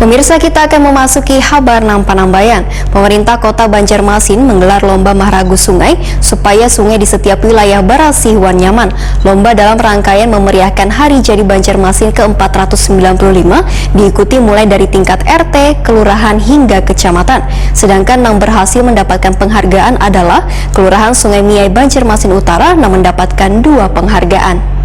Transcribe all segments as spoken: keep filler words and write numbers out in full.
Pemirsa, kita akan memasuki habar nang panambayan. Pemerintah Kota Banjarmasin menggelar lomba maharagu sungai supaya sungai di setiap wilayah barasih wan nyaman. Lomba dalam rangkaian memeriahkan Hari Jadi Banjarmasin ke empat ratus sembilan puluh lima diikuti mulai dari tingkat R T, kelurahan hingga kecamatan. Sedangkan nang berhasil mendapatkan penghargaan adalah Kelurahan Sungai Miai Banjarmasin Utara nang mendapatkan dua penghargaan.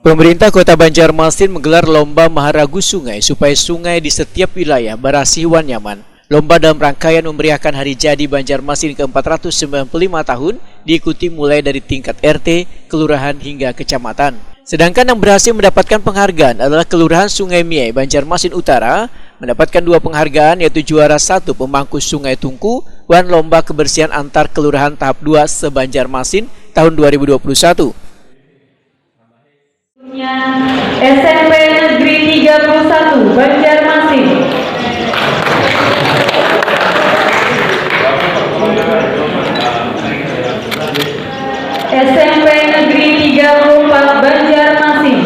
Pemerintah Kota Banjarmasin menggelar lomba maharagu sungai supaya sungai di setiap wilayah barasih wan nyaman. Lomba dalam rangkaian memeriahkan Hari Jadi Banjarmasin ke empat ratus sembilan puluh lima tahun diikuti mulai dari tingkat R T, kelurahan hingga kecamatan. Sedangkan yang berhasil mendapatkan penghargaan adalah Kelurahan Sungai Miai Banjarmasin Utara, mendapatkan dua penghargaan, yaitu juara satu pemangku Sungai Tungku wan lomba kebersihan antar kelurahan tahap dua se-Banjarmasin tahun dua ribu dua puluh satu. S M P Negeri tiga puluh satu Banjarmasin. S M P Negeri tiga puluh empat Banjarmasin.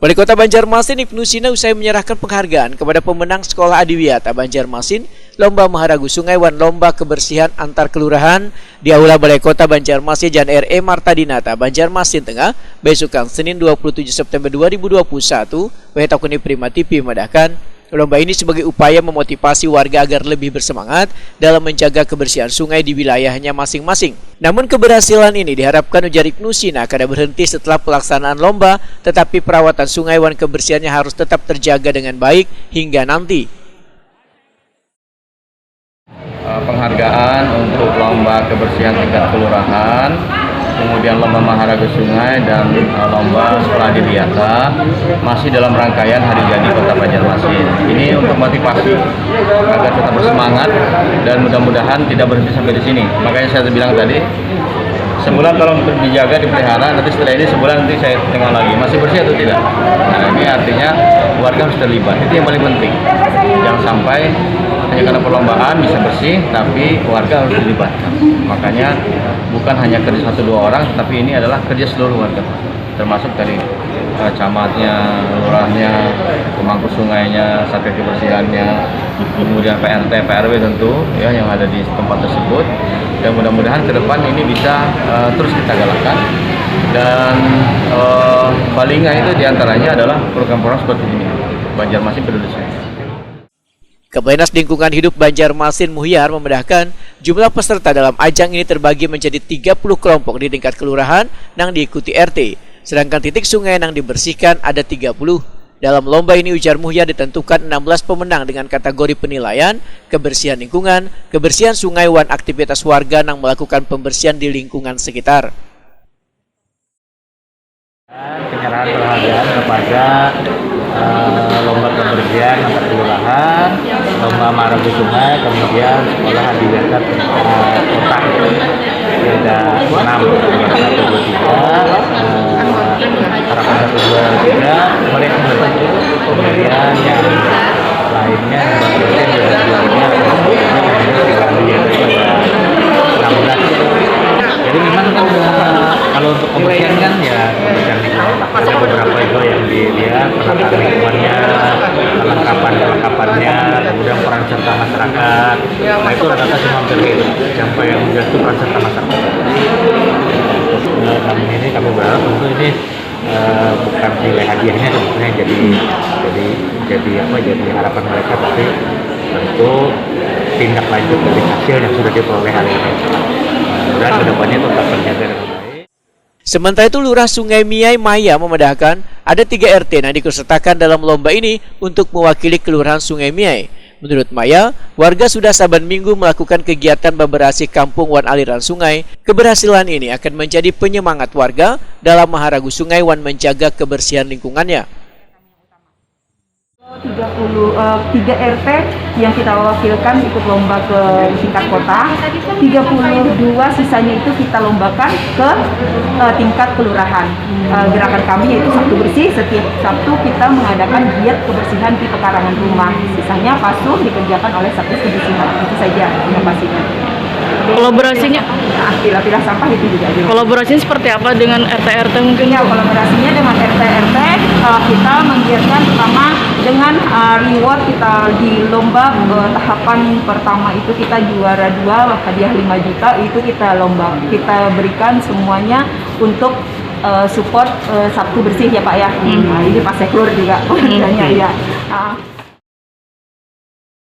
Wali Kota Banjarmasin Ibnu Sina usai menyerahkan penghargaan kepada pemenang Sekolah Adiwiyata Banjarmasin, Lomba Maharagu Sungai wan Lomba Kebersihan Antar Kelurahan di Aula Balai Kota Banjarmasin, Jalan R E Marta Dinata, Banjarmasin Tengah, besukan Senin dua puluh tujuh September dua ribu dua puluh satu, W H Takuni Prima T V madahkan, lomba ini sebagai upaya memotivasi warga agar lebih bersemangat dalam menjaga kebersihan sungai di wilayahnya masing-masing. Namun keberhasilan ini diharapkan, ujar Ibnu Sina, kada berhenti setelah pelaksanaan lomba, tetapi perawatan sungai wan kebersihannya harus tetap terjaga dengan baik hingga nanti. Eh, penghargaan untuk lomba kebersihan tingkat kelurahan, kemudian lomba maharaga sungai, dan, eh, lomba sekolah adiwiyata masih dalam rangkaian hari jadi Kota Banjarmasin. Ini untuk motivasi agar tetap bersemangat dan mudah-mudahan tidak berhenti sampai di sini. Makanya saya bilang tadi, sebulan tolong dijaga, dipelihara, nanti setelah ini sebulan nanti saya tengok lagi, masih bersih atau tidak. Nah, ini artinya warga harus terlibat, itu yang paling penting. Jangan sampai hanya karena perlombaan bisa bersih, tapi warga harus dilibatkan. Makanya bukan hanya kerja satu dua orang, tapi ini adalah kerja seluruh warga, termasuk dari, eh, camatnya, lurahnya, pemangku sungainya, satgas kebersihannya, kemudian P R T, P R W tentu, ya, yang ada di tempat tersebut. Dan mudah-mudahan ke depan ini bisa, eh, terus kita galakkan. Dan, eh, palingnya itu diantaranya adalah program-program seperti ini. Banjarmasin Peduli Sungai. Kepala Dinas Lingkungan Hidup Banjarmasin Muhyar memedahkan, jumlah peserta dalam ajang ini terbagi menjadi tiga puluh kelompok di tingkat kelurahan nang diikuti R T, sedangkan titik sungai nang dibersihkan ada tiga puluh. Dalam lomba ini, ujar Muhyar, ditentukan enam belas pemenang dengan kategori penilaian kebersihan lingkungan, kebersihan sungai, wan aktivitas warga nang melakukan pembersihan di lingkungan sekitar. Penyerahan penghargaan kepada, eh, lomba kebersihan antar kelurahan, lomba maharaga sungai, kemudian sekolah adiwiyata, eh, kota. Ada enam, satu, dua, tiga, eh, harapan satu, dua, tiga, mulai kemudian yang lainnya, yang baru itu yang dua puluh tiga, enam belas. Jadi memang, eh, kalau untuk kebersihan kan ya kebersihan lingkungan. Ada beberapa juga yang dilihat, penataan lingkungannya, kelengkapan-kelengkapannya, kemudian peran serta masyarakat. Nah, itu rata-rata semua hampir kayak itu. Siapa yang menjadi peran serta masyarakat. Eh, namun ini kami berharap tentu ini, eh, bukan nilai hadiahnya sebetulnya jadi, jadi, jadi apa, jadi harapan mereka, tapi tentu tindak lanjut dari hasil yang sudah diperoleh hari ini. Mudah-mudahan kedepannya tetap terjaga dengan baik. Sementara itu, Lurah Sungai Miai Maya memedahkan, ada tiga R T yang diikutsertakan dalam lomba ini untuk mewakili Kelurahan Sungai Miai. Menurut Maya, warga sudah saban minggu melakukan kegiatan beberasih kampung wan aliran sungai. Keberhasilan ini akan menjadi penyemangat warga dalam maharagu sungai wan menjaga kebersihan lingkungannya. tiga puluh, eh, tiga R T yang kita wakilkan ikut lomba ke tingkat kota, tiga puluh dua sisanya itu kita lombakan ke, eh, tingkat kelurahan. Eh, gerakan kami yaitu Sabtu Bersih, setiap Sabtu kita mengadakan giat kebersihan di pekarangan rumah. Sisanya pasuh dikerjakan oleh Satgas Kebersihan. Itu saja inovasinya. Kolaborasinya, Ah, pilah-pilah sampah itu juga ada. Kolaborasinya seperti apa dengan R T R T mungkin? Ya, kolaborasinya dengan R T R T, eh, kita menggiatkan pertama dengan, eh, reward kita di lomba, eh, tahapan pertama itu kita juara dua, hadiah lima juta, itu kita lomba, kita berikan semuanya untuk, eh, support, eh, Sabtu Bersih ya, Pak, ya. Nah, ini Pak Seklur juga pekerjanya ya. Ah.